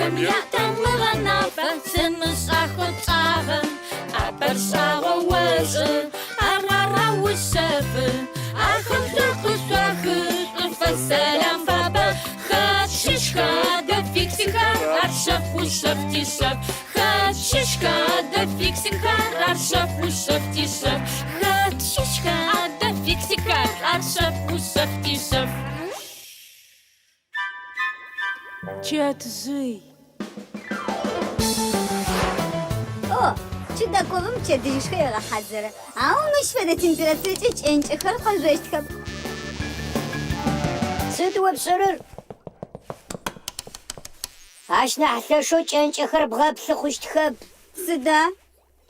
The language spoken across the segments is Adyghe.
Адыгэхэм ятамыгъэ нафэ, Сымышӏахэу тшӏагъэ, ӏапэр шӏагъоу ошӏы, Ар араушъэфы. Ахэм шӏур къышъуахы, Шӏуфэс сэлам фабэ. Хэт щыщха адэ фиксикхэр, Ар шъэф ушъэф тишъэф. Хэт щыщха адэ фиксикхэр, Ар шъэф ушъэф тишъэф. Хэт щыщха адэ фиксикхэр, Ар шъэф ушъэф тишъэф. Чэтжъый. О, Чудаковым пчэдыжьышхэ егъэхьазыры, ау мыщ фэдэ температурэкӏэ кӏэнкӏэхэр къэжъощтхэп. Сыд о пшӏэрэр? Ащ нахь лъэшэу кӏэнкӏэхэр бгъэплъы хъущтхэп. Сыда?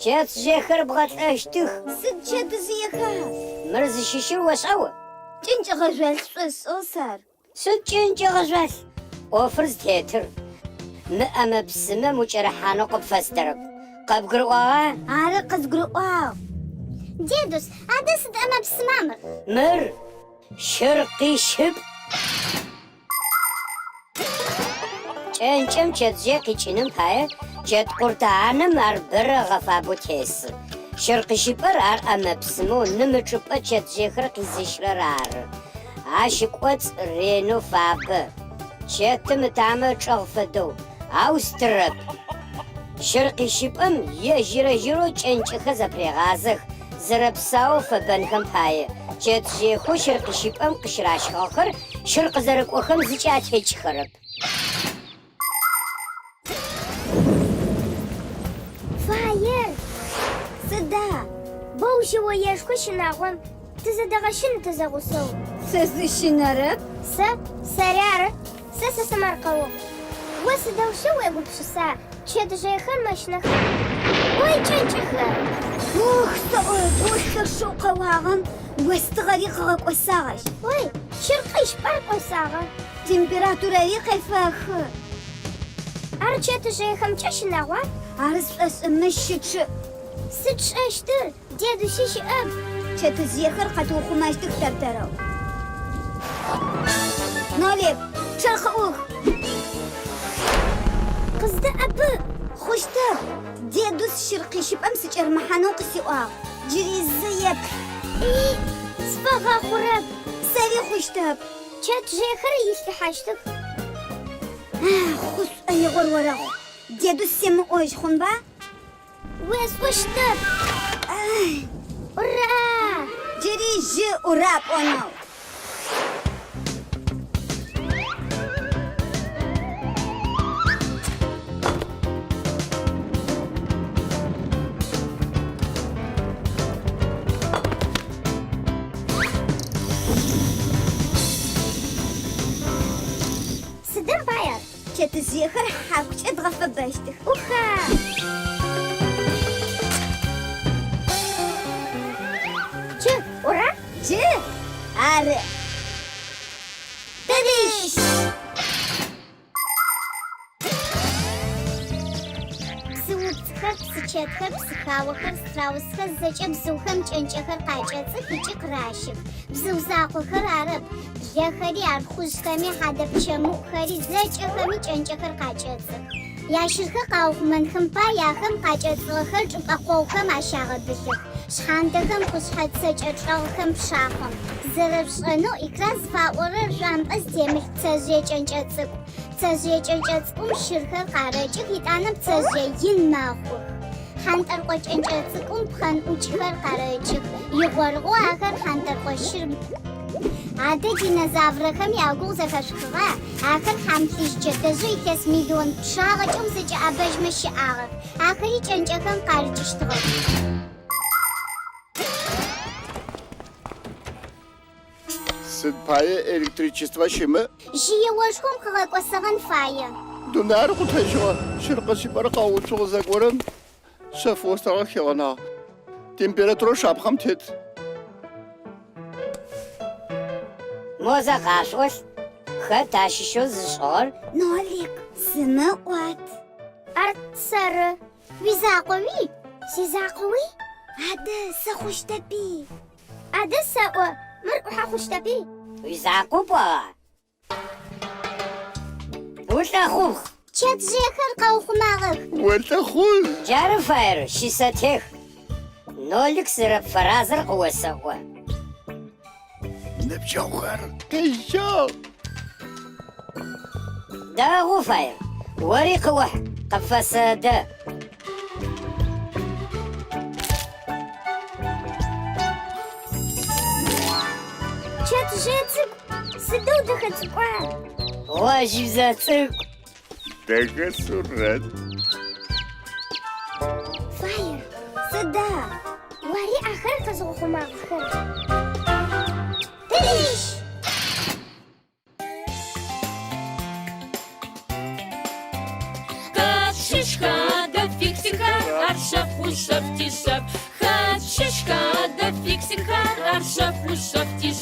Чэтжъыехэр бгъэлӏэщтых. Сыд чэтжъыеха? Мыр зыщыщыр ошӏа о? Кӏэнкӏэ гъэжъуалъ сшӏошӏыгъ сэ ар. Сыд кӏэнкӏэ гъэжъуалъ? ӏофыр зытетыр, мы ӏэмэ-псымэм укӏэрыхьанэу къыпфэсдэрэп. Къыбгурыӏуагъа? Ары, къызгурыӏуагъ. Дедус, адэ сыд ӏэмэ-псыма мыр? Мыр щыркъищыпӏ. Кӏэнкӏэм чэтжъые къикӏыным пае чэткъуртэ анэм ар бэрэ ыгъэфабэу тесы. Щыркъищыпӏэр ар ӏэмэ-псымэу ным ычӏыпӏэ чэтжъыехэр къизыщырэр ары. Ащ ыкӏоцӏ ренэу фабэ, чэтым ытамэ ычӏэгъ фэдэу, ау стырэп. Щыркъищыпӏэм ежьыр-ежьырэу кӏэнкӏэхэр зэпырегъазэх, зэрэпсаоу фэбэнхэм пае. Чэтжъыехэу щыркъищыпӏэм къыщыращыгъэхэр щыр къызэрыкӏохэм зыкӏи атекӏыхэрэп. Фаер! Сыда? Боу жьыоешхо щынагъом тызэдэгъэщын тызэгъусэу. Сэ сыщынэрэп. Сэ? Сэри ары. Сэ сысэмэркъэугъ. О сыдэущтэу уегупшыса, чэтжъыехэр мэщынэха? Ой, кӏэнкӏэхэр! Ох, сэӏо, боу лъэшэу къэуагъэм остыгъэри къыгъэкӏосагъ ащ. Ой, щыркъищыпӏэр кӏосагъэ. Температурэри къефэхы. Ар чэтжъыехэмкӏэ щынагъуа? Ары сшӏошӏы, мыщ щычъыӏ. Сыд тшӏэщтыр? Дедуси щыӏэп. Чэтжъыехэр къэтыухъумэщтых тэр-тэрэу. Нолик, пчъэр къыӏух! Къыздэӏэпыӏ! Хъущтэп! Дедус щыркъищыпӏэм сыкӏэрымыхьанэу къысиӏуагъ. Джыри зэ еплъ. И, сфэгъэхъурэп. Сэри хъущтэп. Чэтжъыехэр илӏыхьащтых. Хъу шӏоигъор орэхъу. Дедус семыӏожь хъунба? Уесӏощтэп. Ура! Джыри жьы ура пӏонэу. Сыдым пай ар? Чэтжъыехэр хьакукӏэ дгъэфэбэщтых. Уха! Джы, ура? Джы, ары. Тыдыщ! Псыупцӏхэр, псычэтхэр, псыхаохэр, страусхэр зэкӏэ бзыухэм кӏэнкӏэхэр къакӏэцӏых ыкӏи къыращых. Бзыу закъохэр арэп, блэхэри, архъужъхэми, хьадэпчэмыӏухэри, зэкӏэхэми кӏэнкӏэхэр къакӏэцӏых. Ящырхэр къаухъумэнхэм пай ахэм къакӏэцӏыгъэхэр чӏыпӏэ къогъухэм ащагъэбылъых, шъхьантэхэм, къушъхьэ цэкӏэ чӏэгъхэм, пшахъом. Зэрэшъушӏэнэу, икра зыфаӏорэр шъуампӏэ зытемылъ пцэжъые кӏэнкӏэ цӏыкӏу. Пцэжъые кӏэнкӏэ цӏыкӏум щырхэр къарэкӏых, итӏанэ пцэжъые ин мэхъух. Хьантӏэркъо кӏэнкӏэ цӏыкӏум пхъэнӏукӏхэр къарэкӏых, игъорыгъоу ахэр хьантӏэркъо щыр. Адэ динозаврэхэм ягугъу зэхэшъухыгъа? Ахэр хьамплъыжь джэдэжъэу илъэс миллион пчъагъэкӏэ узэкӏэӏэбэжьмэ щыӏагъэх. Ахэри кӏэнкӏэхэм къарыкӏыщтыгъэх. Сыд пае электричествэ щымыӏ? Жьыеошхом къыгъэкӏосэгъэн фае. Дунаир къутэжьыгъэ, щыркъыщыпӏэр къэуцугъ зэгорэм шъэф остыгъэ хигъэнагъ. Температурэр шапхъэм тет. Мо зэ къашъуӏолъ, хэт ащыщэу зышӏыгъэр? Нолик, сымыӏот. Ар сэры. Уизакъоуи? Сизакъоуи? Адэ, сэ хъущтэпи. Адэ сэӏо, мыр ӏухьэ хъущтэпи. Уизакъоу пӏуагъа? Улӏэхъупхъ! Чэтжъыехэр къэухъумагъэх. Олӏэхъужъ! Джары фаер, щысэтех. Нолик зэрэпфэразэр къыосэӏо. Ныбджэгъухэр къежьагъ. Дэгъу фаер, ори къыохь, къыпфэсэдэ. Чэтжъые цӏыкӏу, сыдэу дэхэ цӏыкӏуа? Гъожьыбзэ цӏыкӏу. Дэхэ сурэт. Фаер, Сыда? ори ахэр къэзыухъумагъэхэр. Тырищ! Хэт щыщха адэ фиксикхэр, ар шъэф ушъэф тишъэф. Хэт щыщха адэ фиксикхэр, ар шъэф ушъэф тишъэф.